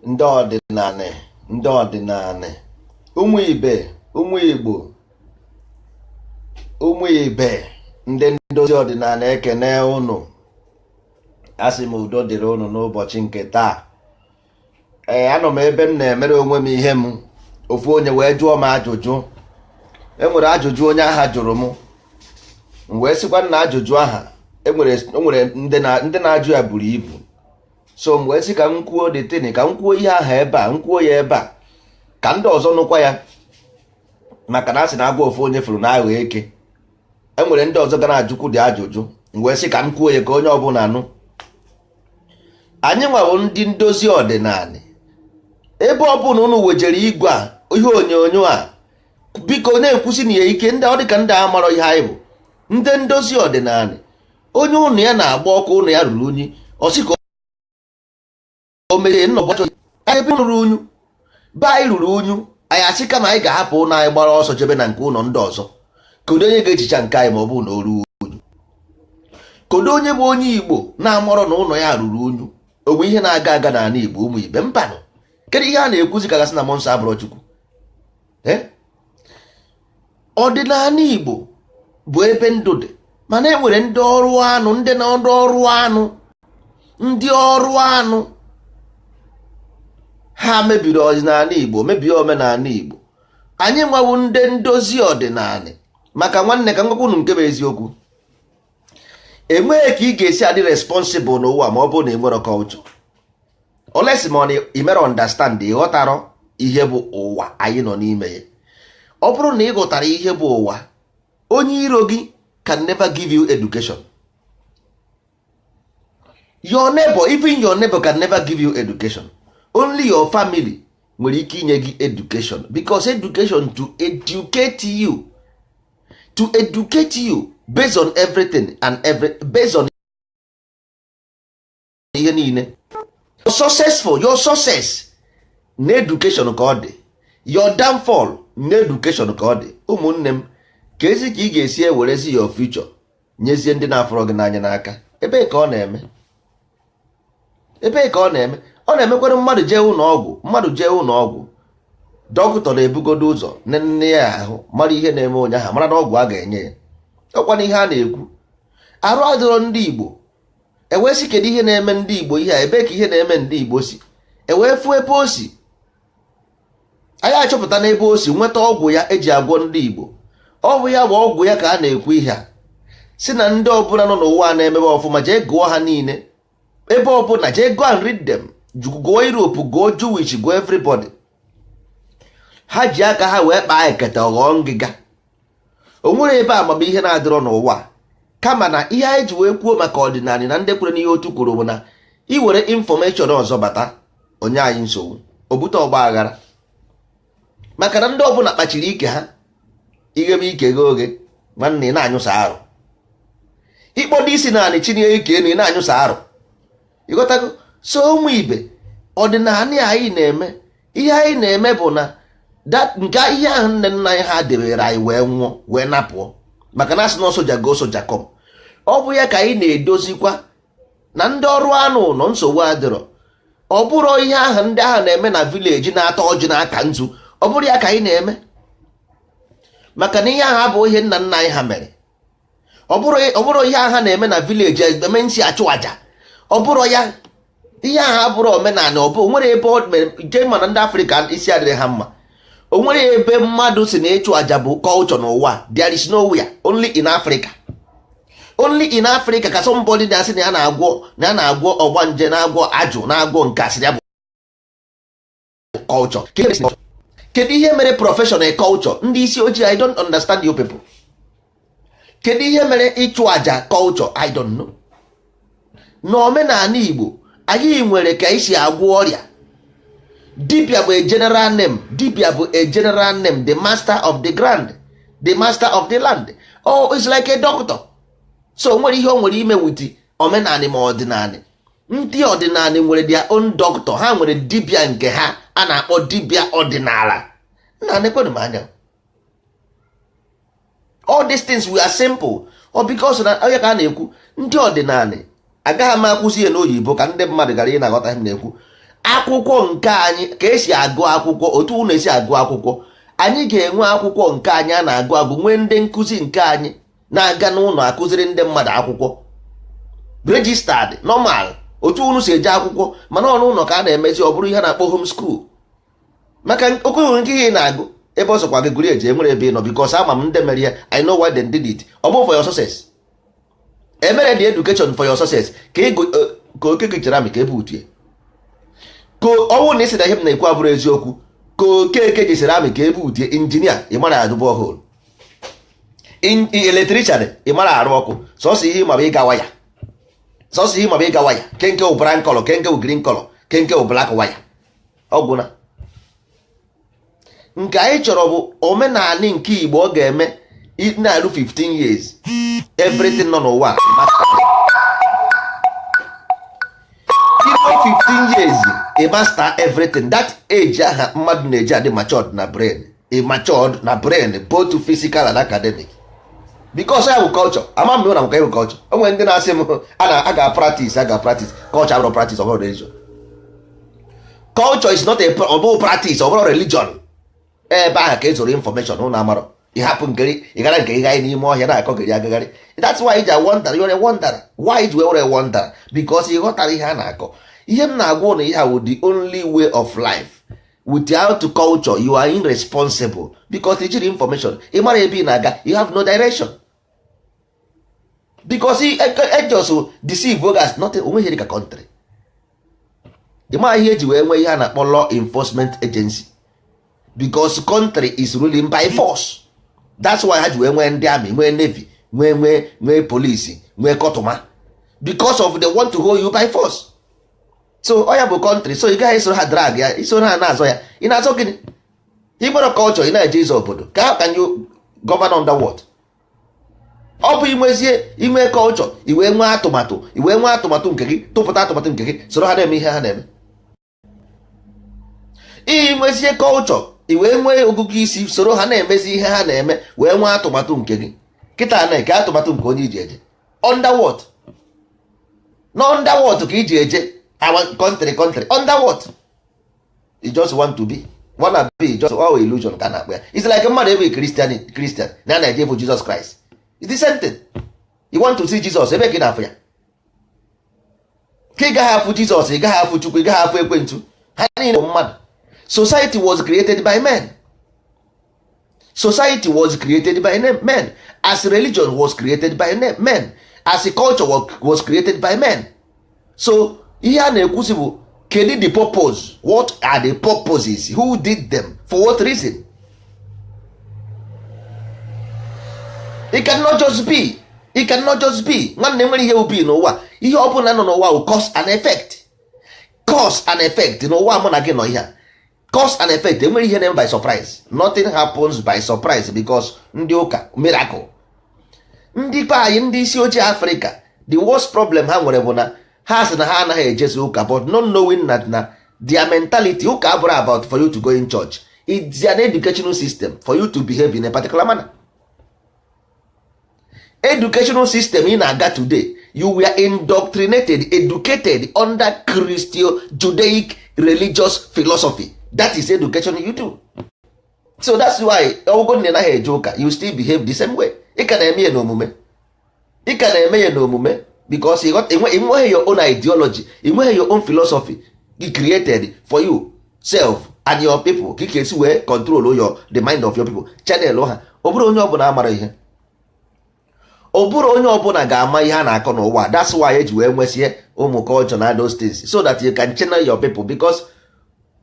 Ndị ọdịnanị, ndị ọdịnanị, ụmụ ibe, ụmụ Igbo, ụmụ ibe, ndị ndozi ọdịnala, ekene ụnụ. Asị m udo dịrị ụnụ n'ụbọchị nke taa. Ee, anọ m ebe m na-emere onwe m ihe m. Ofu onye wee jụọ m ajụjụ. E nwere ajụjụ onye agha jụrụ m, m wee sịkwa na ajụjụ aha enwere, o nwere ndị na-ajụ ya buru ibu. So m wee sị ka m kwuo the thing, ka m kwuo ihe ahụ ebe a, m kwuo ya ebe a ka ndị ọzọ nụkwa ya, maka na a sị na agwa ofu onye fụrụ na aghọ eke. E nwere ndị ọzọ ga na-ajụkwu dị ajụjụ. M wee sị ka m kwuo ya ka onye ọbụla nụ. Anyị nwawo ndị ndozi ọdịnala, ebe ọbụla unu wejere igwe a, ihe onyonyo a, biko na-ekwusi na ya ike. Ndị ọ dịka ndị a marọ ihe anyị bụ ndị ndozi ọdịnala. Onye ụnụ ya na-agba ọkụ, ụnụ ya ruru unyi, ọ sị ka o merie nnọbọchị ebe ụnụ ruru unyu, be anyị ruru unyu. Anyị asị kama anyị ga-ahapụ ụlọ anyị gbara ọsọ jebe na nke ụlọ ndị ọzọ, kedu onye ga-echicha nke anyị ma ọ bụrụ na o ruo unyu? Kedu onye bụ onye Igbo na-amarọ na ụlọ ya ruru unyu? Onwe ihe na-aga aga n'ala Igbo, ụmụ ibe, mbanụ. Kedu ihe a na-ekwuzi ka gasị na mmụọ nsọ abụrụ Chukwu? Ọdịnala Igbo bụ ebe ndụ dị, mana e nwere ndị ọrụ anụ, ndị na ndị ọrụ anụ, ndị ọrụ anụ. Ha mebiri ọdịnala Igbo, mebie omenala Igbo. Anyị nwawu ndị ndozi ọdịnala. Maka nwanne, ka ngwakwa unu nke bụ eziokwu, enweghị ka ị ga-esi adị responsible n'ụwa ma ọ bụrụ na ị nwere culture, unless ma ọ na imere understand, ịghọtarọ ihe bụ ụwa anyị nọ n'ime ya. Ọ bụrụ na ị ghọtara ihe bụ ụwa, onye iro gị can never give you education. Your neighbor, even your neighbor can never give you education. Only your family nwere ike inye gị education, because education to educate you, to educate you based on everything and every, based on ihe niile. Successful, your success na education ka ọ dị, your downfall na education ka ọ dị. Ụmụnne m, ka ezi ka ị ga-esi ewerezi your future nyezie ndị na-afọrọ gị n'anya n'aka? Ebee ka ọ na-eme? Ebee ka ọ na-eme? Ọ na-emekwanụ mmadụ jee ụlọ ọgwụ, mmadụ jee ụlọ ọgwụ, dọkịta na-ebugodo ụzọ nne ya ahụ, mara ihe na-eme onye ahụ, mara na ọgwụ a ga-enye ya. Ọkwana ihe a na-ekwu, arụ adịrọ ndị Igbo. Ewee sị, kedu ihe na-eme ndị Igbo ihe a? Ebee ka ihe na-eme ndị Igbo si? Ewee fụ ebe o si. Anyị achọpụta n'ebe o si, nweta ọgwụ ya eji agwọ ndị Igbo. Ọ bụ ya bụ ọgwụ ya ka a na-ekwu ihe a, si na ndị ọbụla nọ n'ụwa na-emebe ọfụma, jee gụọ ha niile, ebe ọbụla, jee go and read them. Gụọ Europe, gụọ Jewish, gụọ everybody. Ha ji aka ha wee kpaa ekete ọghọọ ngịga. O nwere ebe amamihe na-adịrọ n'ụwa, kama na ihe anyị ji wee kwuo maka ọdịnala na ndị kwere n'ihe otu kwuru bụ na iwere information ọzọ bata onye anyị nsogbu, o bute ọgba aghara, maka na ndị ọbụla kpachiri ike ha ighebe ike ghe oghe. Nwanne, ị na-anyụsa arụ, ịkpọdo isi naanị chinye ike elu, ị na-anyụsa arụ, ịghọtago? So ụmụ ibe, ọdịnala anyị na-eme, ihe anyị na-eme bụ na nke ihe ahụ nne nna anyị ha debere anyị wee nwụọ wee napụọ, maka na asị na soldier go, soldier come. Ọ bụ ya ka anyị na-edozikwa na ndị ọrụ anụ nọ nsogbu adịrọ. Ọ bụrụ ihe ahụ ndị ahụ na-eme na village, na-ata ọjị n'aka nzu, ọ bụrụ ya ka anyị na-eme, maka na ihe ahụ abụghị ihe nna nna anyị ha mere. Ọ bụrụ ihe ahụ ha na-eme na village, eme nsị, achụ àjà, ọ bụrụ ya, ihe ahụ abụrụ omenala. Ọ bụ nwere ebe ọ mere je, mana ndị Afrịka isi adịrị ha mma. O nwere ebe mmadụ si na ịchụ àjà bụ culture n'ụwa? There is nowhere. Only in Africa, only in Africa ka somebody na-asị na ya na-agwọ, na ya na-agwọ ọgbanje, na-agwọ ajụ, na-agwọ nke asịrị ya bụ culture. Kedu ihe mere profession a culture? Ndị isi ojii, I don't understand you people. Kedu ihe mere ịchụ àjà culture? I don't know. N'omenala Igbo anyị nwere ka esi agwọ ọrịa. Dibia bụ a general name. Dibia bụ a general name, the master of the ground, the master of the land. Oh, it's like a doctor. So o nwere ihe o nwere ime with omenala ma ọdịnala. Ndị ọdịnala nwere their own doctor. Ha nwere dibia nke ha a na-akpọ dibia ọdịnala. Nna, nekwenụ m anya. All these things, we are simple. Ọ because na onye ka a na-ekwu ndị ọdịnala, agaghị m akwụsị ya n'oyibo ka ndị mmadụ gara ị na-aghọta ihe m na-ekwu. Akwụkwọ nke anyị, ka esi agụ akwụkwọ, otu unu esi agụ akwụkwọ, anyị ga-enwe akwụkwọ nke anyị a na-agụ agụ, nwee ndị nkụzi nke anyị na-aga n'ụlọ akụziri ndị mmadụ akwụkwọ, registered normal, otu unu si eje akwụkwọ. Mana ọnụ ụlọ ka a na-emezi, ọ bụrụ ihe a na-akpọ home school, maka okwu nke ihe ị na-agụ ebe ọ sọkwa gị gụrụ eji enwere ebe ị nọ, because ama m ndị mere ya. I know why they did it. Ọ bụ for your success emere the education, for your success. Ka ị ka Okeke chere amị ka ebe utie ka ọnwụ na isi na ihe m na-ekwu abụrụ eziokwu, ka Okeke jisiri amị ka ebe utie injinia, ị mara arụ borehole, electrician, ị mara arụ ọkụ. Sọsọ ihe ma bụ ịga waya, sọsọ ihe ma bụ ịga waya, kenke wụ brown color, kenke wụ green color, kenke wụ black waya, ọgwụna. Nke anyị chọrọ bụ omenanị nke Igbo. Ọ ga-eme na-arụ 15 years, everything nọ n'ụwa master. Iro 15 years, ị master everything. That age aha mmadụ na-eji adị matured na brain, ị matured na brain, both physical and academic, because ya bụ culture. Ama m na nke bụ culture. O nwere ndị na-asị m a na a ga practice, a ga practice culture. Abụrụ practice, ọ bụrụ religion. Culture is not a, ọ bụrụ practice, ọ bụrụ religion. Ebe ahụ ka e zoro information ụnụ amarọ. Ịhapụ nkeri, ị gara nke ịgagharị n'ime ọhịa na-akọgịrị agagharị. That's why iji wonder, you're a wonder. Why ji were wonder? Because ị ghọtara ihe a na-akọ. Ihe m na-agwa ụnụ, ihe a wụ the only way of life. Without culture, you are irresponsible, because i jiri information, ị mara ebe ị na-aga, you have no direction, because e just deceive ogas nothing. Onweghị dị ka country. Ị ma ihe eji wee nwee ihe a na-akpọ law enforcement agency? Because country is ruling by force. That's why ha ji wee nwee ndị army, nwee navy, nwee police, nwee kọtụma, because of they want to hold you by force. So ọ ya bụ country. So ị gaghị esoro ha drag ya, isoro ha na-azọ ya. Ị na-azọ gịnị? Ị nwere culture, ị na-eje ịzọ obodo ka how can you govern under what? Ọ bụ inwezie inwe culture, i wee nwee atụmatụ, i wee nwee atụmatụ nke gị, tụpụta atụmatụ nke gị, soro ha na-eme ihe ha na-eme. Inwezie culture, i wee nwee ọgụgụ isi, soro ha na-emezi ihe ha na-eme, wee nwee atụmatụ nke gị. Kịta na-eke atụmatụ nke onye iji eje under what? No, under what ka iji eje our country? Country under what? You just want to be, wanna be, just all illusion ka na-akpọ ya. It's like mmadụ ebe Christian, Christian na na-eje bụ Jesus Christ. It's the same thing. You want to see Jesus, ebe ka ị na-afụ ya? Ka ị gaghị afụ Jesus, ị gaghị afụ Chukwu, ị gaghị afụ ekwentụ. Ha niile bụ mmadụ. Society was created by men. Society was created by men, as religion was created by men, as a culture was created by men. So ihe a na-ekwusi bụ, kedu the purpose? What are the purposes? Who did them? For what reason? It cannot just be, it cannot just be. Nwanne, nwere ihe bụ n'ụwa, ihe ọ bụla nọ n'ụwa bụ cause and effect, cause and effect. N'ụwa mụ na gị nọ, ihe a cause and effect. Enwere ihe na-eme by surprise? Nothing happens by surprise, because ndị ụka miracle, ndị be anyị, ndị isi ojii Afrịka, the worst problem ha nwere bụ na ha sị na ha anaghị ejezi ụka, but not knowing that na their mentality, ụka abụrụ about for you to go in church. It's an educational system for you to behave in a particular manner. Educational system ị na-aga today, you were indoctrinated, educated under Christian Judaic religious philosophy. That is education you do. So that's why ọgwụgwọ nne naghị eje ụka, you still behave the same way. Ị ka na-eme ya n'omume, ị ka na-eme ya n'omume, because ị nweghị your own ideology, ị nweghị your own philosophy you created for you self and your people, ka ị ga-esi wee control your the mind of your people, channel ha. Ọ bụrụ onye ọbụla amara ihe, ọ bụrụ onye ọbụla ga-ama ihe a na-akọ n'ụwa. That's why eji wee nwesie ụmụ culture na those things, so that you can channel your people, because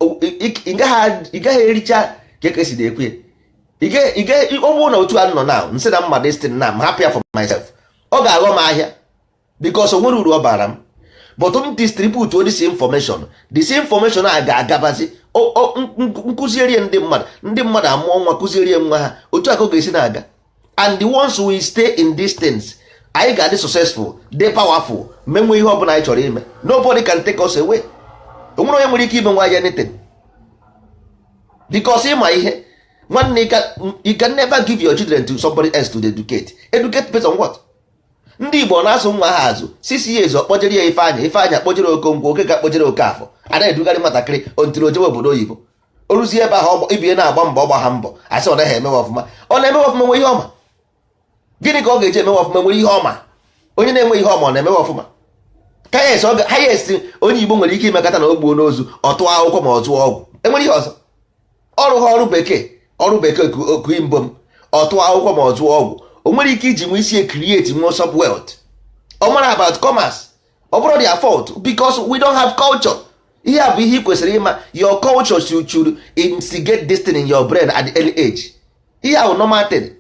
ị gaghị ericha ka eke si na-ekwu ya. Ọ bụrụ na otu a nọ na nsị na mma destin na m hapụ ya for myself, ọ ga-aghọ m ahịa, because o nwere uru ọ bara m. But m distribute this information, this information a ga-agabazi nkụzierie ndị mmadụ, ndị mmadụ amụọ nwa, kụzierie nwa ha, otu a ka ọ ga-esi na-aga. And the ones we stay in these things, anyị ga-adị successful, dị powerful, menwe ihe ọbụla anyị chọrọ ime. Nobody can take us away. O nwere onye nwere ike ime nwa ya anything, because ịma ihe, nwanne, you can never give your children to somebody else to educate. Educate based on what? Ndị Igbo na-asụ nwa ha azụ 6 years, ọ kpọjere ya Ifeanyị, Ifeanyị akpọjere Okonkwo, Okeke akpọjere Okafọ. A na-edugharị nwatakịrị ontiri ojewe obodo oyibo, o ruzie ebe ahụ, ibie na-agba mbọ, ọgba ha mbọ, asị ọ naghị emewe ọfụma. Ọ na-emewe ọfụma, nwe ihe ọma. Gịnị ka ọ ga-eji emewe ọfụma? Nwere ihe ọma? Onye na-enwe ihe ọma, ọ na-emewe ọfụma? Highest onye Igbo nwere ike imekọta na o gbuo n'ozu, ọ tụọ akwụkwọ ma ọ zụọ ọgwụ. Enwere ihe ọzọ ọrụ ha? Ọrụ bekee, ọrụ bekee okui mbom, ọ tụọ akwụkwọ ma ọ zụọ ọgwụ. O nwere ike iji nwe isi create nwe sub wealth. Ọ mara about commerce? Ọ bụrụ their fault because we don't have culture. Ihe a bụ ihe ị kwesịrị ịma. Your culture should instigate this thing in your brain at the early age. Ihe a bụ normal thing.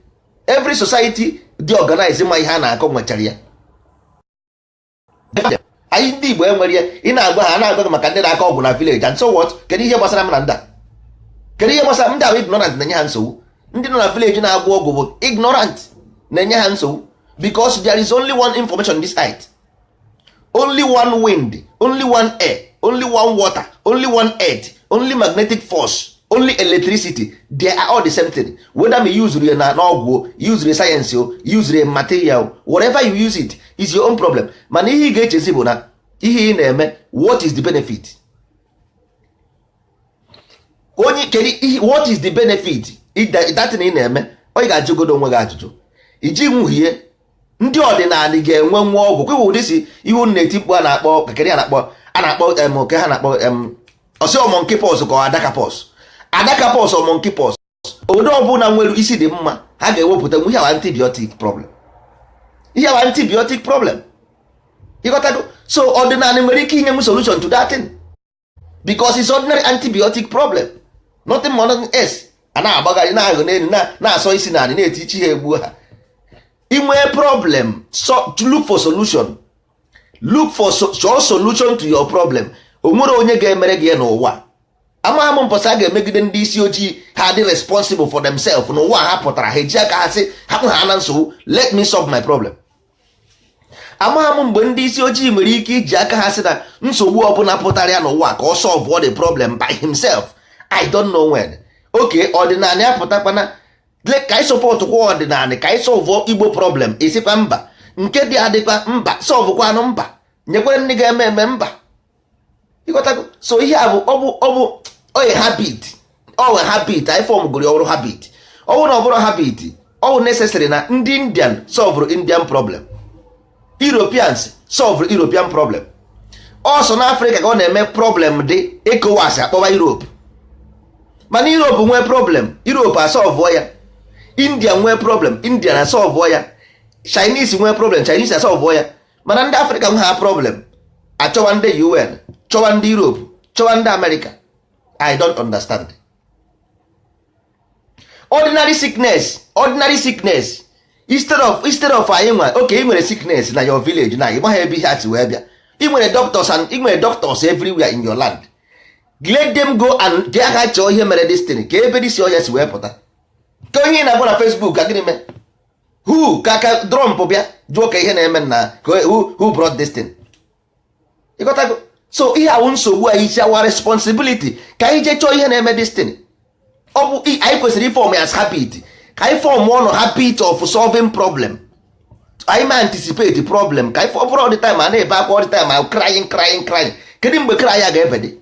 Every society dị organized ma ihe a na-akọ nwechara ya. Anyị ndị Igbo enwere ya. Ị na-agwa ha, na-agwa gị maka ndị na-akọ ọgwụ na village and so what? Kedu ihe gbasara m na ndị a? Kedu ihe gbasara ndị ahụ? Ignorant na-enye ha nsogbu. Ndị nọ na village na-agwọ ọgwụ bụ ignorant na-enye ha nsogbu, because there is only one information in this earth, only one wind, only one air, only one water, only one earth, only magnetic force, only electricity. They are all the same thing. Whether me use ya na n'ọgwụ, use science o, use material, whatever you use, it is your own problem. Mana ihe ị ga-echezi bụ na ihe ị na-eme, what is the benefit? Onye kedu what is the benefit that thing ị na-eme? Onye ga-ajụgodo onwe gị ajụjụ iji nwuhie. Ndị ọdịnala ga-enwe nwa ọgwụ kwewe ụdị si ihe unu na-eti mkpu a na-akpọ kekere, a na-akpọ, a na-akpọ em ke ha na-akpọ em ọsị monkey pox ka ọ adaka pox, adaka pox, monkey pox. Obodo ọbụla nwere isi dị mma, ha ga-ewepụta ihe awa antibiotic problem, ihe awa antibiotic problem. Ịghọtago? So ọdịnala nwere ike inye m solution to that thing because it's ordinary antibiotic problem, nothing more, nothing else. A na-agbagharị na-aghọ n'elu, na-asọ isi naanị na-eti chi ha egbuo ha. Inwee problem, so look for solution, look for so solution to your problem. O nwere onye ga-emere gị ya n'ụwa. Amaghị m mpọsị a ga-emegide ndị isi ojii ha dị responsible for themselves n'ụwa. Ha pụtara, ha eji aka ha sị hapụ ha na nsogbu, let me solve my problem. Amaghị m mgbe ndị isi ojii nwere ike iji aka ha sị na nsogbu ọbụla pụtara ya n'ụwa, ka ọ solve the problem by himself. I don't know when. Oke ọdịnala ya pụtakwana ka anyị support kwa ọdịnala, ka anyị solve Igbo problem. Esikwa mba nke dị adịkwa mba, solvekwanụ mba, nyekwere ndị ga-eme eme mba. Ịghọtago? So ihe a bụ ọ bụ oye habit, ọ habit anyị form gụrụ ọrụ habit. Ọ bụrụ na ọ bụrụ habit, ọ bụ necessary na ndị Indian solve Indian problem, Europeans solve European problem. Ọsọ na Afrịka ka ọ na-eme problem dị ECOWAS akpọba Europe. Mana Europe nwee problem, Europe asolvụọ ya. India nwee problem, India na solvụọ ya. Chinese nwee problem, Chinese asolvụọ ya. Mana ndị Afrịka nwe ha problem, achọwa ndị UN, chọwa ndị Europe, chọwa ndị America. I don't understand. Ordinary sickness, ordinary sickness, instead of anyị nwa oke ị nwere sickness na your village na ị maghị ebe ihe a si wee bịa, ị nwere doctors and ị nwere doctors everywhere in your land. Let them go and jee ha chọọ ihe mere this thing, ka ebe this ọya si wee pụta. Ka onye ị na-agba na Facebook ka gịnị mee? Who ka Trump bịa jụọ ka ihe na-eme na who brought this thing? Ịghọtago? So ihe awụ nsogbu anyị isi, our responsibility ka anyị jee chọọ ihe na-eme this thing. Ọ bụ anyị kwesịrị iform as habit, ka anyị form ọnụ habit of solving problem. Anyị ma anticipate problem, ka anyị ọ bụrụ all the time a na-ebe akwa, all the time a crying, crying, crying. Kedu mgbe cry a ga-ebede?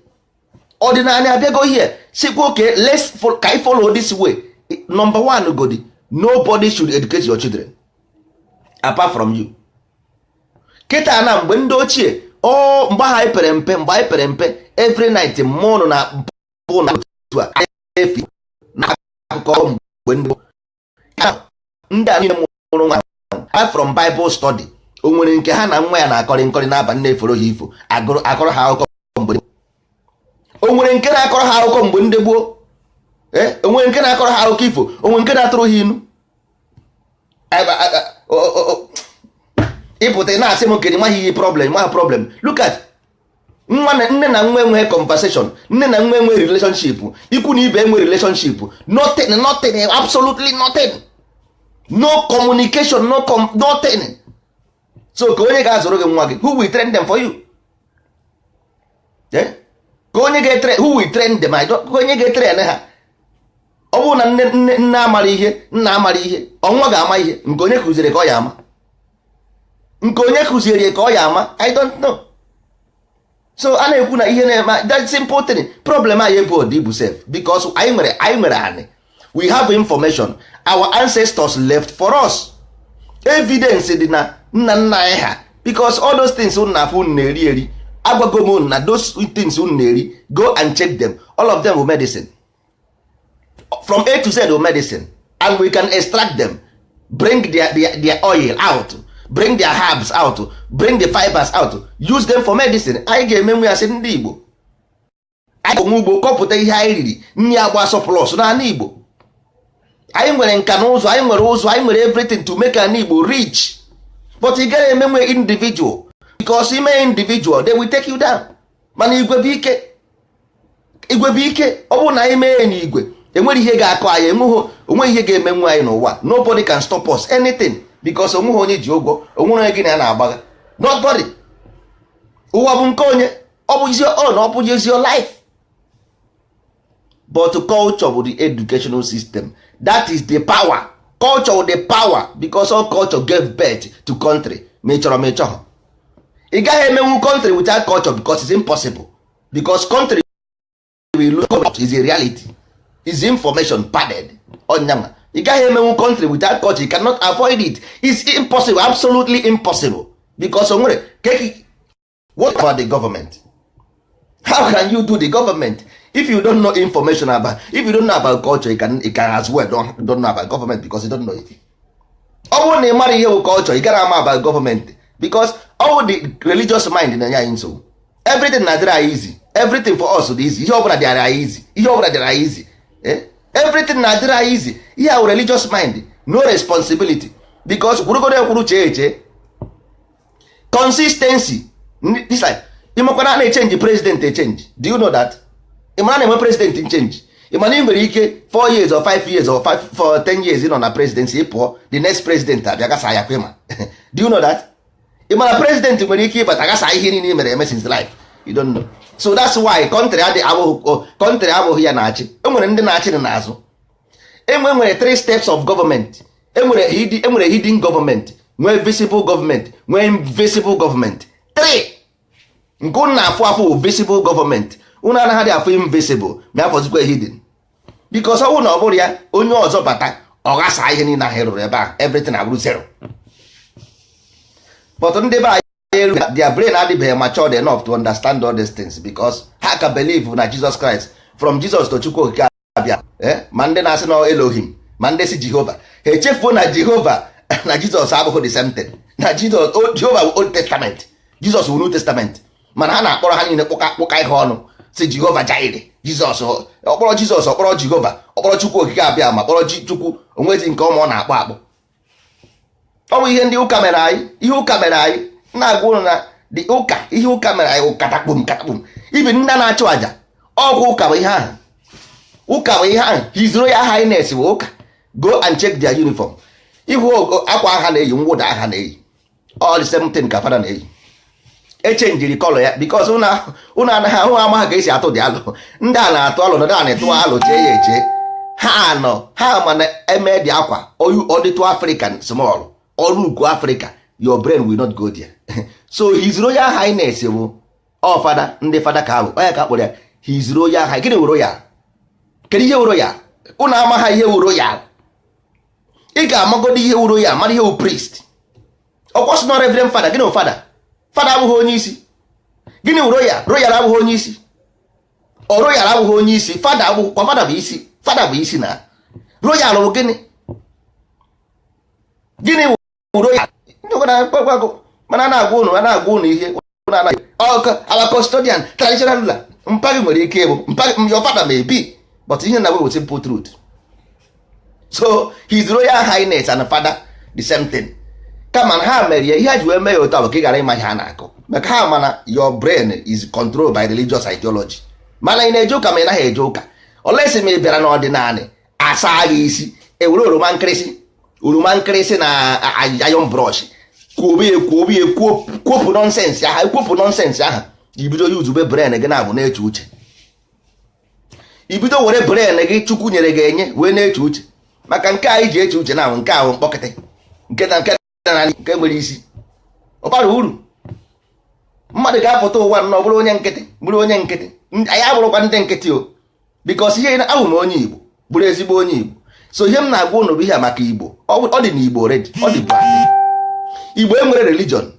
Ọdịnala abịago here, sikwa oke, let's ka anyị follow this way. Number one godi, nobody should educate your children apart from you. Kịta na mgbe ndị ochie ọ mgbe ha anyị pere mpe, mgbe anyị pere mpe, every night mmụọ na mpụ na otu a efi na akụkọ mgbe ndị ndị a niile mụrụ nwa apart from Bible study, o nwere nke ha na nwa ya na-akọrị nkọrị n'abalị, na-eforo ha ifo, akọrọ ha akụkọ mgbe o nwere nke na-akọrọ ha akụkọ mgbe ndị gboo. O nwere nke na-akọrọ ha akụkọ ifo? O nwere nke na-atụrụ ha inu? Ịpụta na-asị m kedu nwaghị ihe problem, nwa problem. Look at nwa na nne na nwa enweghị conversation, nne na nwa enweghị relationship, ikwu na ibe enwe relationship, nothing, nothing, absolutely nothing, no communication, no com nothing. So ka onye ga-azụrụ gị nwa gị? Who will train them for you? Eh? Ka onye ga-etrain? Who will train them? I don't, ka onye ga-etrain ha? Ọ bụrụ na nne amara ihe, nna amara ihe, ọnwa ga-ama ihe nke onye kụziri ka ọ ya ama, nke onye kụziri ka ọ ya ama. I don't know. So a na-ekwu na ihe na-eme, that simple thing, problem anyị bụ ọdị ibu sef, because anyị nwere anị. We have information our ancestors left for us. Evidence dị na nna nna anyị ha, because all those things unu na-afụ, unu na-eri eri, agwago m unu na those things unu na-eri, go and check them, all of them were medicine from A to Z, were medicine, and we can extract them, bring their oil out, bring their herbs out, bring the fibers out, use them for medicine. Anyị ga-emenwu ya sị ndị Igbo, anyị onwe ugbo kọpụta ihe anyị riri nri agba surplus n'ala Igbo. Anyị nwere nka na ụzụ, anyị nwere ụzụ, anyị nwere everything to make an Igbo rich, but ị gaghị emenwe individual, because ime individual, they will take you down. Mana igwe bụ ike, igwe bụ ike. Ọ bụrụ na anyị mee ya n'igwe, enwere ihe ga-akọ anyị, enweghị onweghị ihe ga-emenwu anyị n'ụwa. Nobody can stop us anything, because onweghị onye ji ụgwọ, onwere onye gị na ya na-agbagha, nobody. Ụwa bụ nke onye, ọ bụ ezi own, ọ bụ ezi life. But culture bụ the educational system, that is the power. Culture bụ the power, because all culture gave birth to country. Ma ị chọrọ ma ị chọghọ, ị gaghị emenwu country without culture, because it's impossible, because country will look is a reality, is information padded onyanwa. Ị gaghị emenwu country without culture. You cannot avoid it. It's impossible, absolutely impossible, because o nwere what about the government? How can you do the government if you don't know information about, if you don't know about culture? You can as well don't know about government, because you don't know it. Ọ bụrụ na ị mara ihe bụ culture, ị gara ama about government, because all the religious mind na-enye anyị nsogbu. Everything na-adịrị anyị easy, everything for us dị easy, ihe ọbụla dịara anyị easy, ihe ọbụla dịara anyị easy. Everything na-adịrị anyị easy. Ihe ahụ religious mind, no responsibility, because kwurugodo ekwuru, chee eche, consistency. This like ịmakwana na-echange president, echange. Do you know that? Ịmara na-enwe president change? Ịmana ị nwere ike 4 years or 5 years or 5 for 10 years ị nọ na presidency, ị pụọ, the next president abịa gasa ya kwa. Do you know that? Ịmana president nwere ike ịbata gasa ihe niile ị mere eme since life? You don't know. So that's why country adị abụghị country, abụghị ya na-achị. Enwere ndị na-achị n'azụ. Enwe nwere three steps of government. Enwere hidden government, nwee visible government, nwee invisible government. Three nke unu na-afụ afụ bụ visible government. Unu anaghị afụ invisible, ma afọzikwa hidden, because ọ bụrụ na ọ bụrụ ya, onye ọzọ bata, ọ ghasa ihe niile ahụ rụrụ ebe ahụ, everything abụrụ zero. But ndị be anyị elu, their brain adịbeghị matured enough to understand all these things, because ha ka believe na Jesus Christ, from Jesus to Chukwu Okike abịa. Ma ndị na-asị na Elohim, ma ndị si Jehova, ha echefuo na Jehova na Jesus abụghị the same thing, na Jesus, Jehova bụ Old Testament, Jesus bụ New Testament. Mana ha na-akpọrọ ha niile kpụka kpụka ihe ọnụ, si Jehova Jireh, Jizọs, ọkpọrọ Jizọs, ọkpọrọ Jehova, ọkpọrọ Chukwu Okike abịa, ma kpọrọ Chukwu onwezi nke ọma ọ na-akpọ akpọ. Ọ bụ ihe ndị ụka mere anyị. Ihe ụka mere anyị na-agwa ụnụ na dị ụka, ihe ụka mere anyị, katakpum katakpum. Ibi ndị na-achụ àjà ọgwụ, ụka bụ ihe ahụ, ụka bụ ihe ahụ. His Royal Highness bụ ụka. Go and check their uniform. Ihu akwa ha na-eyi, mwụda ha na-eyi, all the same thing ka fada na-eyi. Echangeri colour ya, because ụnụ anaghị ahụ, amaghị ka esi atụ dị alụ. Ndị a na-atụ alụ nọdụ anị tụọ alụ, chee ya eche ha nọ ha. Mana eme dị akwa ọdịtụ African small ọrụ ugwu Africa, your brain will not go there. So His Royal Highness bụ ọ fada, ndị fada ka bụ onye ka akpọrọ ya His Royal High. Gịnị wụ royal? Kedu ihe wụ royal? Ụnụ amaghị ihe wụ royal. Ị ga-amagodo ihe wụ royal, mara ihe wụ priest. Ọkwa sị na reverend fada. Gịnị wụ fada? Fada abụghị onye isi. Gịnị wụ royal? Royal abụghị onye isi. Ọ royal abụghị onye isi. Fada abụghị kwa. Fada bụ isi, fada bụ isi. Na royal bụ gịnị? Gịnị wụ royal? Mana a na-agwa ụnụ, a na-agwa ụnụ ihe ụnụ anaghị ọkụ. Our custodian, traditional ruler, mpa gị nwere ike ịbụ mpa, your father may be, but ihe na with simple truth. So His Royal Highness and father, the same thing. Kama na ha mere ya, ihe ha ji wee mee ya otu a bụ ka ị ghara ịma ihe a na-akọ, maka ha mana your brain is controlled by religious ideology. Mana ị na-eje ụka, ma ị naghị eje ụka, olesi ma ị bịara n'ọdịnala, asa gị isi, ewere oroma nkịrịsị, oroma nkịrịsị na iron brush kwuobe ya, kwuobe ya, kwopụ nonsense aha, ekwopụ nonsense aha. Ibido yuzube brain gị na-abụ na-eche uche. Ibido were brain gị Chukwu nyere gị enye wee na-eche uche, maka nke anyị ji eche uche na nke ahụ mkpọkịtị, nke na nke na nke nwere isi, ọ bara uru. Mmadụ ga-apụta ụwa nnọọ bụrụ onye nkịtị, bụrụ onye nkịtị. Anyị abụrụkwa ndị nkịtị o, because ihe abụ m onye Igbo, bụrụ ezigbo onye Igbo. So ihe m na-agwa ụnụ bụ ihe a maka Igbo. Ọ dị n'Igbo already, ọ dị bụ adị. Igbo enwere religion.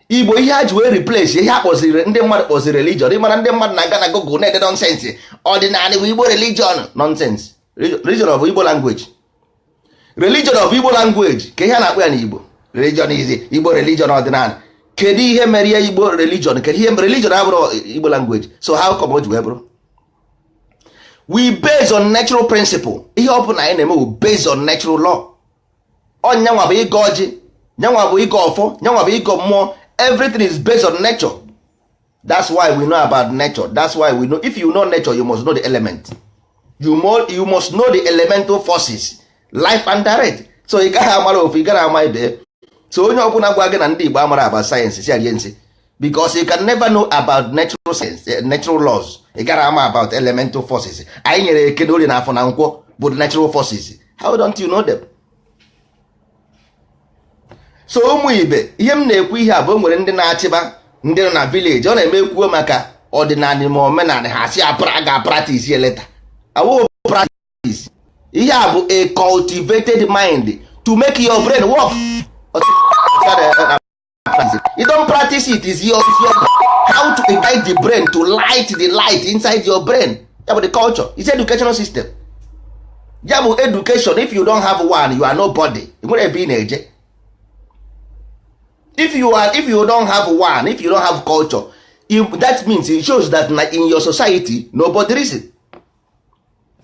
Igbo, ihe ha ji wee replace ihe a kpọziri, ndị mmadụ kpọziri religion. Ịmara ndị mmadụ na-aga na Google na-ede nonsense, ọdịnala bụ Igbo religion. Nonsense. Religion of Igbo language, religion of Igbo language, ka ihe a na-akpọ ya n'Igbo. Religion is Igbo religion, ọdịnala. Kedu ihe mere ya Igbo religion? Kedu ihe religion abụrụ Igbo language? So how come o ji wee bụrụ? We base on natural principle. Ihe ọ bụla anyị na-eme bụ based on natural law. Ọ nyanwa bụ ịgọ ọjị, nyanwa bụ ịgọ ọfọ, nyanwa bụ ịgọ mmụọ. Everything is based on nature. That's why we know about nature. That's why we know, if you know nature, you must know the element. You must know the elemental forces, life and direct. So ị gaghị amara ofu, ị gaghị ama ibe. So onye ọbụla gwa gị na ndị Igbo amara about science, si arie nsị, because you can never know about natural science, natural laws. Ị gara ama about elemental forces anyị nyere eke na orie na afọ na nkwọ bụ the natural forces. How don't you know them? So ụmụ ibe, ihe m na-ekwu ihe a bụ, o nwere ndị na-achịba ndị nọ na village, ọ na-eme ekwuo maka ọdịnala ma omenala, ha si apra ga practice leta awụ practice. Ihe a bụ a cultivated mind to make your brain work. You don't practice it, is your how to guide the brain to light the light inside your brain. Ya bụ the culture is educational system. Ya bụ education. If you don't have one, you are nobody. Nwere ebe ị na-eje. If you don't have one, if you don't have culture, that means it shows that na in your society nobody reason.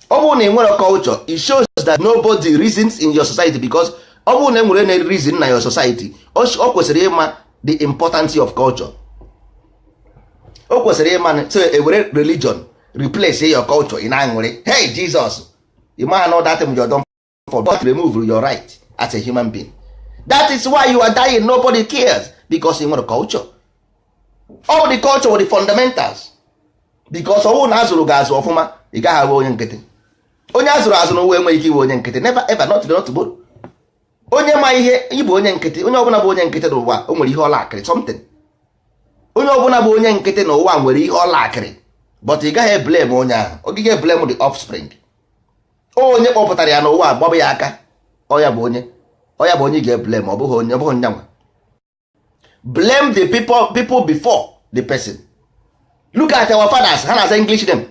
Ọ bụrụ na ị nwere culture, it shows that nobody reasons in your society, because ọ bụrụ na e nwere na reason na your society, ọ kwesịrị ịma the importance of culture. O kwesịrị ịma. So ewere religion replace your culture, ị na-aṅụrị, "Hey Jesus." You ma know that you don for but remove your right as a human being. That is why you are dying. Nobody cares, because ị nwere culture. All the culture were the fundamentals, because ọ bụrụ na azụrụ gị azụ ọfụma, ị gaghị abụ onye nkịtị. Onye azụrụ azụ n'ụwa enweghị ike iwe onye nkịtị. Never ever, not today, not tomorrow. Onye ma ihe ịbụ onye nkịtị, onye ọbụla bụ onye nkịtị n'ụwa, o nwere ihe ọla akịrị something. Onye ọbụla bụ onye nkịtị n'ụwa nwere ihe ọla akịrị, but ị gaghị blame onye ahụ. Ọ gaghị blame the offspring. Onye kpọpụtara ya n'ụwa gbaba ya aka, ọ ya bụ onye, ọ ya bụ onye ị ga-eblame. Ọ bụghị onye, ọ bụghị nyanwa. Blame the people before the person. Look at our fathers, ha na-aza English name.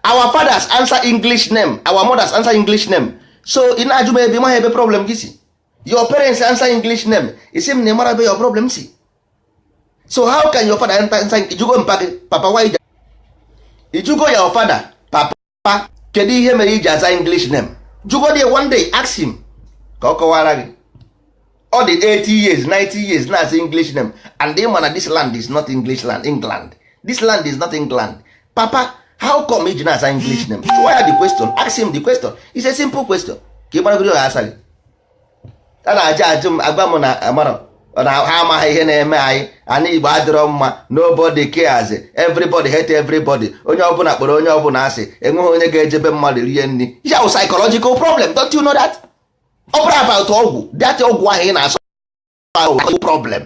Our fathers answer English name, our mothers answer English name. So ị na-ajụ m ebe ịmaghị ebe problem gị si. Your parents answer English name, isi m na ịmara ebe your problem si. So how can your father answer? Ijugo mpa gị, "Papa, why?" Ijugo your father, "Papa, kedu ihe mere iji aza English name?" Jugo dị, one day ask him ka ọ kọwara gị. Ọ dị 80 years, 90 years na-aza English name, and ị ma na this land is not English land, England. This land is not England. "Papa, how come iji na-aza English name?" Jụọ ya the question. Ask him the question. It's a simple question ka ị maragoro ya asa gị. A na-ajụ ajụ m, agwa m na amara na ha amaghị ihe na-eme anyị. Anyị Igbo adịrọ mma. Nobody cares, everybody hate everybody. Onye ọbụla kpọrọ onye ọbụla asị. Enweghị onye ga-ejebe mmadụ rie nri. Ya wụ psychological problem. Don't you know that? Ọ bụrụ about ọgwụ, that ọgwụ ahụ ị na-asọ ahụ problem.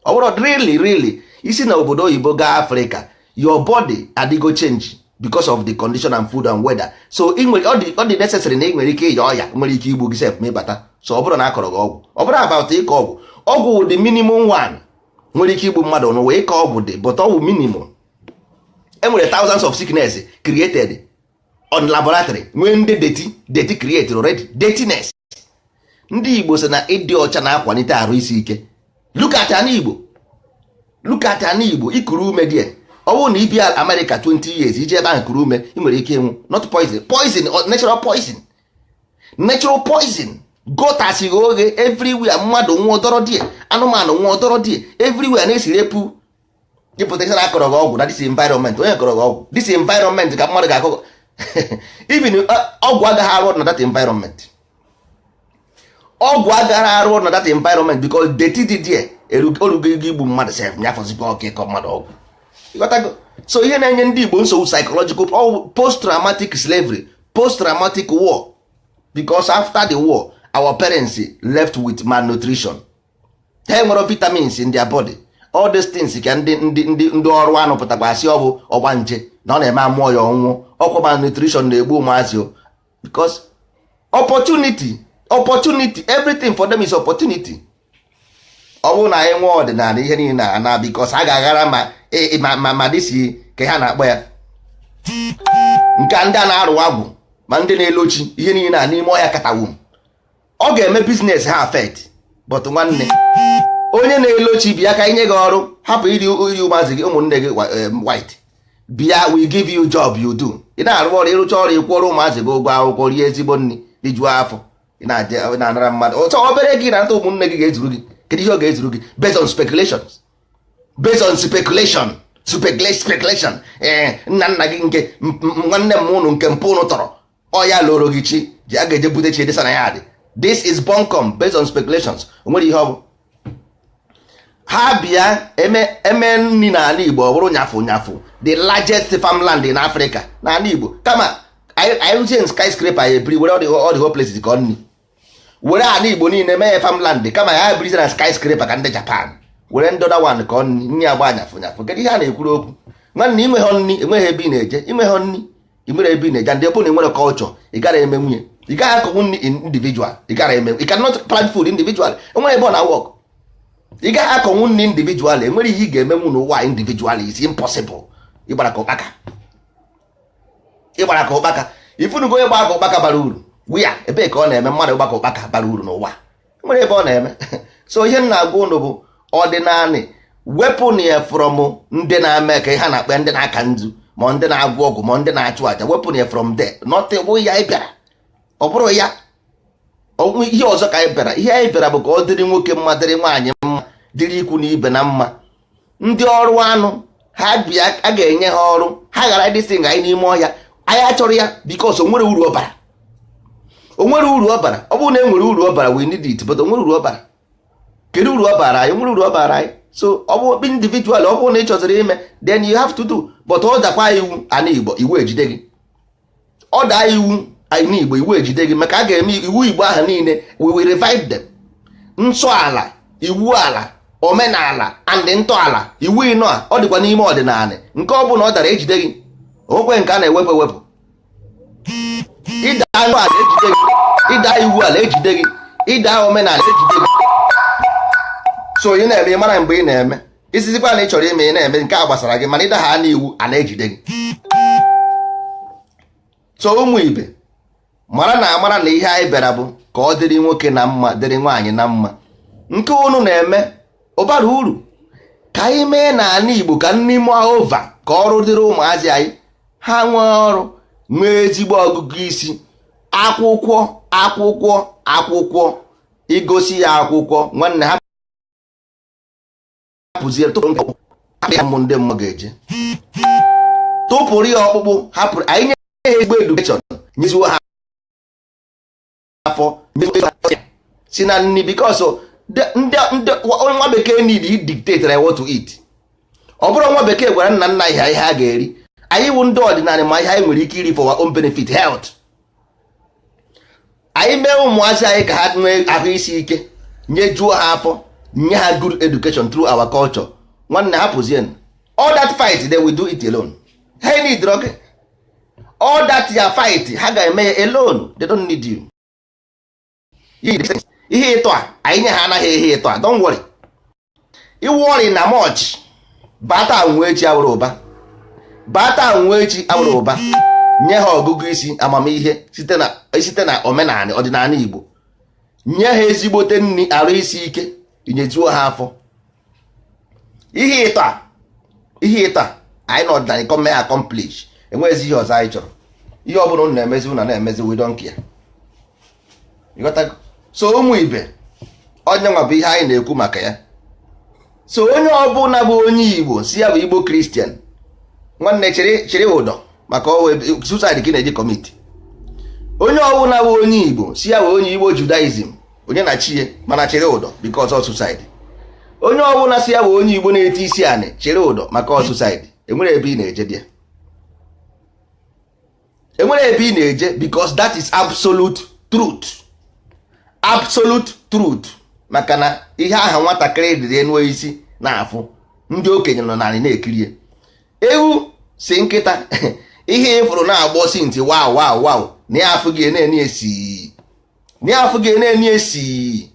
Ọ bụrụ really really isi na obodo oyibo gaa Afrịka, your body adịgo change because of the condition and food and weather. So ọ dị necessary na ị nwere ike ịya ọya, nwere ike igbu gị sef ma ịbata. So ọ bụrụ na akọrọ gị ọgwụ, ọ bụrụ about ịkọ ọgwụ, ọgwụ dị minimum one nwere ike igbu mmadụ n'ụwa. Ịkọ ọgwụ dị, but ọgwụ minimum. Enwere thousands of sickness created on laboratory, nwee ndị dirty dirty created already, dirtiness. Ndị Igbo sị na ịdị ọcha na-akwalite arụ isi ike. Look at ana Igbo, look at ana Igbo. Ikuru ume dị, ọ bụrụ na ibia America 20 years, iji ebe ahụ kuru ume, ị nwere ike ịnwụ. Not poison, poison, natural poison, natural poison. Gutters ghe oghe everywhere. Mmadụ nwụọ dọrọ die, anụmanụ nwụọ dọrọ die everywhere, na-esiri epu ịpụta isi na akọrọ gị ọgwụ na this environment. Onye kọrọ gị ọgwụ this environment ka mmadụ ga-akọ? Even ọgwụ agaghị arụ na that environment. Ọgwụ agaghị arụ na that environment because dirty dị there orugo igbu mmadụ sef, nyafọzikwa ọka ịkọ mmadụ ọgwụ. Ịghọtago? So ihe na-enye ndị Igbo nsogbu, psychological post traumatic slavery, post traumatic war, because after the war our parents left with malnutrition. Ha nwere vitamins in their body. All these things ka ndị ọrụ anụ pụtakwa asị ọ bụ ọgbanje na ọ na-eme amụọ ya ọnwụọ. Ọkwa malnutrition na-egbu ụmụazị o, because opportunity, opportunity, everything for them is opportunity. Ọ bụrụ na anyị nwee ọdịnala, ihe niile na ana, because a ga-aghara ma dịsi ka ha na-akpọ ya nke ndị a na-arụ agwụ ma ndị na-elochi ihe niile a n'ime ọhịa katawum, ọ ga-eme business ha affect. But nwanne, onye na-elochi, bịa ka inye gị ọrụ. Hapụ iri iri ụmụazị gị, ụmụnne gị white. Bịa, we give you job, you do. Ị na-arụ ọrụ, ịrụcha ọrụ, ịkwụọrọ ụmụazị gị ụgwọ akwụkwọ, rie ezigbo nri, rijuo afọ. Ị na-anara mmadụ ọtọ obere gị na-anata ụmụnne gị ga-ezuru gị. Kedu ihe ọ ga-ezuru gị? Based on speculations, based on speculation, speculation. Ee, nna nna gị nke nwanne m ụnụ nke mpụ ụnụ tọrọ ọ ya lụrụ gị chi ji a ga-eje bute chi edesa na ya dị. This is bunkum based on speculations. O nwere ihe ọ bụ ha bịa eme eme nri n'ala Igbo, ọ bụrụ nyafụ nyafụ, the largest farmland in Africa n'ala Igbo. Kama anyị rụzie skyscraper, anyị ebiri were all the whole places ka ọ nri were ala Igbo niile mee ya farmland. Kama ya birizie na skyscraper ka ndị Japan were ndị other one ka ọ nri nri agba nyafụ nyafụ. Kedu ihe a na-ekwuru okwu? Nwanne, inweghọ nri, enweghị ebe ị na-eje. Inweghọ nri, ị nwere ebe ị na-eje. Ndị ọbụla nwere culture, ị gara eme nwunye, ị gaghị akọnwu nri individual. Ị gara eme, you cannot plant food individual. Enwere ebe ọ na work. Ị gaghị akọnwu nri individual. Enwere ihe ị ga-emenwu n'ụwa individual is impossible. Ịgbara ka ụkpaka, ịgbara ka ụkpaka. Ifunugo onye gbara ka ụkpaka bara uru wia? Ebee ka ọ na-eme mmadụ gbaka ụkpaka bara uru n'ụwa? Nwere ebe ọ na-eme? So ihe m na-agwa ụnụ bụ ọdịnanị, wepụ ya from ndị na-eme ka ha na-akpa, ndị na-aka nzu, ma ndị na-agwọ ọgwụ, ma ndị na-achụ àjà. Wepụ ya from there. Not bụ ya anyị bịara. Ọ bụrụ ya ihe ọzọ ka anyị bịara. Ihe anyị bịara bụ ka ọ dịrị nwoke mma, dịrị nwaanyị mma, dịrị ikwu na ibe na mma. Ndị ọrụ anụ ha bịa, a ga-enye ha ọrụ. Ha ghara ịdịsị nga anyị n'ime ọhịa. Anyị achọrọ ya because o nwere uru ọ bara. O nwere uru ọ bara. Ọ bụrụ na e nwere uru ọ bara, we need it, but o nwere uru ọ bara. Kedu uru ọ bara anyị? Nwere uru ọ bara anyị? So ọ bụ individual, ọ bụrụ na ị chọziri ime, then you have to do. But ọ dakwa iwu ana Igbo, iwu ejide gị. Ọ daa iwu ana Igbo, iwu ejide gị, maka a ga-eme iwu Igbo ahụ niile. We will revive them. Nsọ ala, iwu ala, omenala and ntọala, iwu ịnọ a ọ dịkwa n'ime ọdịnala. Nke ọ bụla ọ dara, ejide gị. Onwekwe nke a na-ewepụ ewepụ. Ịda ntọala, ejide gị. Ịda iwu ala, ejide gị. Ịda omenala, ejide gị. So ị na-eme, ị mara mgbe ị na-eme. Isizikwa na ị chọrọ ime, ị na-eme nke a gbasara gị, mana ịda ha n'iwu a na-ejide gị. So ụmụ ibe, mara na amara na ihe anyị bịara bụ ka ọ dịrị nwoke na mma, dịrị nwaanyị na mma. Nke unu na-eme ụbara uru ka anyị mee n'ala Igbo, ka nni mụọ ova, ka ọrụ dịrị ụmụazị anyị, ha nwee ọrụ, nwee ezigbo ọgụgụ isi. Akwụkwọ, akwụkwọ, akwụkwọ, igosi ya akwụkwọ, nwanne, ha pụzie tụpụrụ ya. Ụmụ ndị mmụọ ga-eje tụpụrụ ya ọkpụkpụ. Hapụrụ anyị, nye ha ezigbo education, nyeziwo ha afọ si na nni, because ndị nwa bekee need dictate what to eat. Ọ bụrụ nwa bekee gwara nna nna ihe ihe a ga-eri, anyị wụ ndị ọdịnala ma ihe anyị nwere ike iri for our own benefit, health. Anyị mee ụmụazị anyị ka ha nwee ahụ isi ike, nyejuo ha afọ, nye ha good education through our culture. Nwanne, hapụzie all that fight, they will do it alone. Ha need drug, all that ya fight, ha ga-eme ya alone. They don't need you. Ihe ịtọ a anyị nye ha anaghị ihe ịtọ a. Don't worry, iworry na much. Bata nwe echi awụrụ ụba, bata nwe echi awụrụ ụba. Nye ha ọgụgụ isi, amamihe site na omenala ọdịnala Igbo. Nye ha ezigbote nri, arụ isi ike, inyejuo ha afọ. Ihe ịtọ a, ihe ịtọ a anyị na ọdịnala come accomplish. Enweghịzi ihe ọzọ anyị chọrọ. Ihe ọ bụla unu na-emezi, unu na-emezi, we don't care. Ịghọtago? So ụmụ ibe, onye nwa bụ ihe anyị na-ekwu maka ya. So onye ọbụla bụ onye Igbo si ya bụ Igbo Christian, nwanne, chịrị chịrị ụdọ, maka suicide ka ị na-eji commit. Onye ọbụla bụ onye Igbo si ya bụ onye Igbo Judaism, onye na chi ya, mana chịrị ụdọ, because of suicide. Onye ọbụla si ya bụ onye Igbo na-eti isi anị, chịrị ụdọ, maka ọ suicide. Enwere ebe ị na-eje dị, enwere ebe ị na-eje, because that is absolute truth, absolute truth. Maka na ihe aha nwatakịrị dịrị enu isi na-afụ. Ndị okenye nọ naanị na-ekirie. Ewu si nkịta ihe ịfụrụ na-agbọ si ntị wow wow wow na ya afụ gị na-eni esi, na ya afụ gị na-eni esi.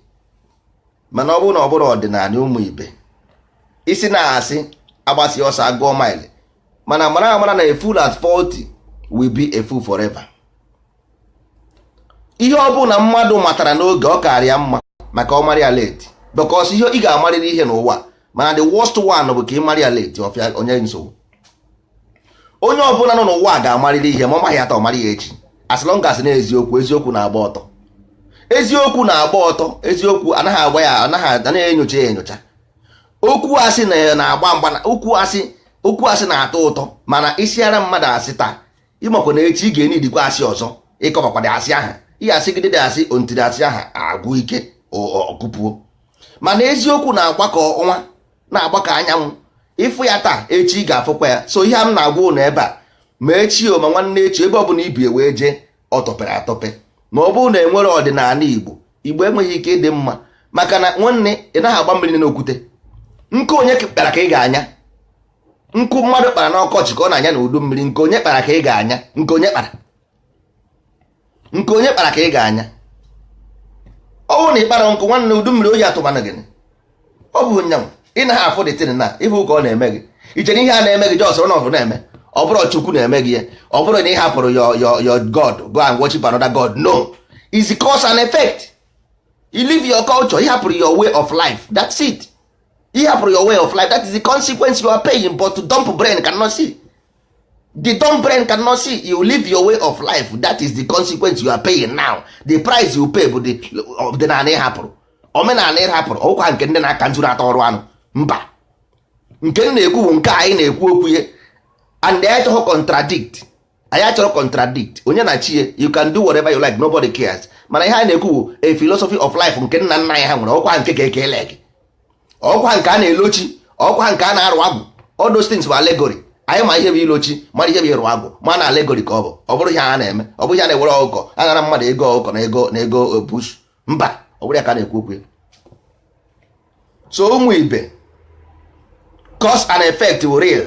Mana ọ bụrụ na ọ bụrụ ọdịnala, ụmụ ibe, isi na-asị agbasi ọsọ agụọ maịlị, mana mara amara na a fool at 40 will be a fool forever. Ihe ọ bụla mmadụ matara n'oge, ọ karịa mma maka ọ mara ya late, because ihe ị ga-amarịrị ihe n'ụwa, mana the worst one bụ ka ị mara ya late. Ọfịa onye nsogbu. Onye ọbụla nọ n'ụwa ga-amarịrị ihe, ma ọ maghị ata, ọ mara ya echi, as long as na eziokwu. Eziokwu na-agba ọtọ, eziokwu na-agba ọtọ. Eziokwu anaghị agba ya, anaghị enyocha ya enyocha. Okwu asị na-agba mgba. Okwu asị, okwu asị na-atọ ụtọ, mana isi ara mmadụ asị taa, ịmakwa na echi ị ga-enidikwa asị ọzọ ịkọbakwado asị aha. Ihe asịgide dị asị ontiri asị aha agwụ ike ọgụpụo. Mana eziokwu na-agbakọ ọnwa, na-agbakọ anyanwụ. Ịfụ ya taa, echi ị ga-afụkwa ya. So ihe a m na-agwa ụnụ ebe a, ma echi o, ma nwanne echi, ebe ọ bụla ibi wee jee, ọ tọpere atọpe. Ma ọ bụrụ na enwere ọdịnala Igbo, Igbo enweghị ike ịdị mma, maka na nwanne, ị naghị agba mmiri n'okwute. Nkụ onye kpara ka ị ga-anya? Nkụ mmadụ kpara n'ọkọchị ka ọ na-anya n'udu mmiri. Nke onye kpara ka ị ga-anya? Nke onye kpara, nke onye kpara ka ị ga-anya? Ọ bụrụ na ị kpara nkụ, nwanne, udu mmiri oyi atụmanụ gị. Ọ bụ nyanwụ ị naghị afụ dịtịn na ịhụ ka ọ na-eme gị. Iche na ihe a na-eme gị just ọnọdụ na-eme, ọ bụrụ Chukwu na-eme gị ya, ọ bụrụ na ị hapụrụ your God, go and worship another God. No, is cause and effect. You live your culture, ị hapụrụ your way of life, that's it. Ị hapụrụ your way of life, that is the consequence you are paying. But dumb brain cannot see. The dumb brain cannot see. You live your way of life, that is the consequence you are paying now. The price you pay bụ the ọdịnala ị hapụrụ, omenala ị hapụrụ. Ọkwa nke ndị na-aka nzu na-ata ọrụ anụ mba. Nke m na-ekwu bụ nke anyị na-ekwu okwu ihe, and anyị achọghị contradict, anyị achọrọ contradict onye na chie. You can do whatever you like, nobody cares. Mana ihe anyị na-ekwu bụ a philosophy of life nke nna nna anyị ha nwere. Ọkwa nke ka ekele gị, ọkwa nke a na-elochi, ọkwa nke a na-arụ agwụ. All those things bụ allegory. Anyị ma ihe bụ ilochi, mara ihe bụ ịrụ agwụ, ma na allegory ka ọ bụ. Ọ bụrụ ihe a na-eme, ọ bụrụ ihe a na-ewere ọkụkọ anara mmadụ ego, ọkụkọ na ego na ego bush, mba, ọ bụrụ ya ka a na-ekwu okwu ya. So ụmụ ibe, cause and effect bụ real.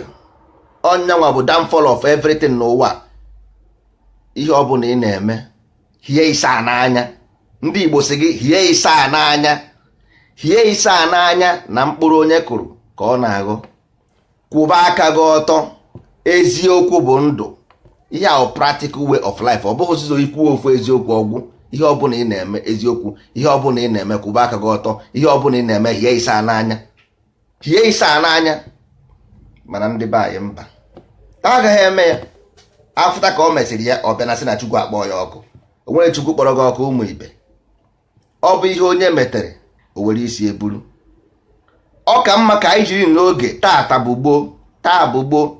Onyenwa bụ downfall of everything n'ụwa. Ihe ọ bụla ị na-eme, hie isaa n'anya. Ndị Igbo si gị hie isaa n'anya, hie isaa n'anya na mkpụrụ onye kụrụ ka ọ na-aghọ. Kwụba aka gị ọtọ. Eziokwu bụ ndụ. Ihe ahụ practical way of life. Ọ bụghị ụzọ ikwu ofu eziokwu ọgwụ. Ihe ọbụla ị na-eme, eziokwu. Ihe ọbụla ị na-eme, kwụba aka gị ọtọ. Ihe ọbụla ị na-eme, hie isaa n'anya, hie isaa n'anya. Mana ndị be anyị, mba, agaghị eme ya. Afụta ka o mesịrị ya, ọ bịa na sị na Chukwu akpọ ya ọkụ. O nwere Chukwu kpọrọ gị ọkụ? Ụmụ ibe, ọ bụ ihe onye metere o were isi eburu. Ọ ka mma ka anyị jiri n'oge taata bụ gboo, taa bụ gboo,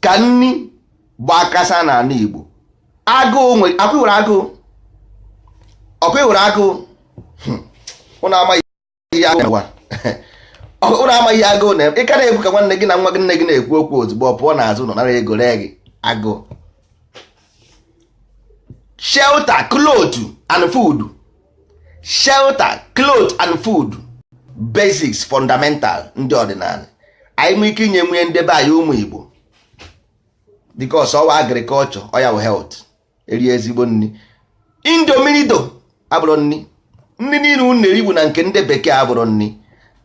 ka nni gbakasa n'ala Igbo. Agụụ nwere akwụ, nwere agụụ, ọkụ nwere agụụ. Ụnụ amaghị ihe agụụ, ụnụ amaghị ihe agụụ na ị ka na-ekwu ka nwanne gị na nwa gị, nne gị na-ekwu okwu, ozugbo ọ pụọ n'azụ nọ nara ego ree gị. Agụụ. Shelter, cloth and food. Shelter, cloth and food, basics, fundamental. Ndị ọdịnala anyị nwee ike inye nwunye ndebe anyị, ụmụ Igbo, because ọwa agriculture, ọya bụ health. Erie ezigbo nri. Indomie abụrụ nri. Nri niile unu na-eri bụ na nke ndị bekee abụrụ nri.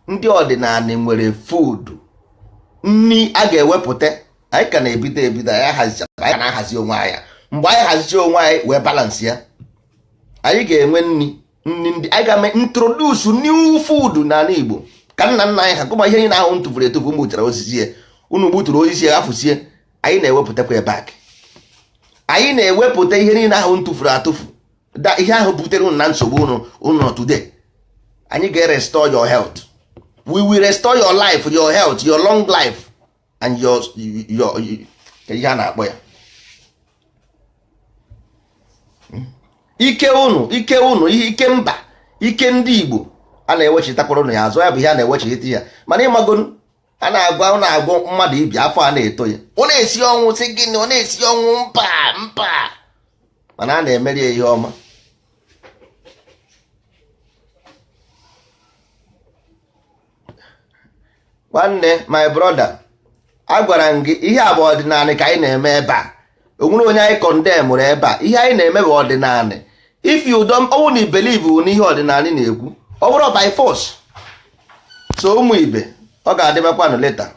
Ndị ọdịnala nwere food, nri a ga-ewepụta. Anyị ka na-ebido ebido. Anyị ahazicha, anyị ka na-ahazi onwe anyị. Mgbe anyị hazicha onwe anyị wee balance ya, anyị ga-enwe nri. Nri ndị anyị ga-eme introduce new food n'ala Igbo ka nna nna anyị ha gụma ihe niile ahụ tụfuru etufu. Mgbuchara osisi ya, unu gbuturu osisi ya, afụsie. Anyị na-ewepụtakwa back, anyị na-ewepụta ihe niile ahụ ntụfuru atụfu da ihe ahụ butere unu na nsogbu unu unu nọ today. Anyị ga-restore your health. We will restore your life, your health, your long life and your ihe a na-akpọ ya ike unu, ike unu, ihe ike mba, ike ndị Igbo a na-ewechitakwara unu ya azụ. Ya bụ ihe a na-ewechite ya. Mana ịmagonu a na-agwa ọ na-agwọ mmadụ ibi afọ a na-eto ya, ọ na-esi ọnwụ, sị gịnị? Ọ na-esi ọnwụ, mpa mpa, mana a na-emeri ya ihe ọma. Nwanne, my brother, agwara m gị, ihe a bụ ọdịnala ka anyị na-eme ebe a. Onwere onye anyị condemnụrụ ebe a. Ihe anyị na-eme bụ ọdịnala. If you don't, ọ bụrụ na i believe n'ihe ọdịnala na-ekwu, ọ bụrụ by force. So ụmụ ibe, ọ ga-adịbakwanụ later.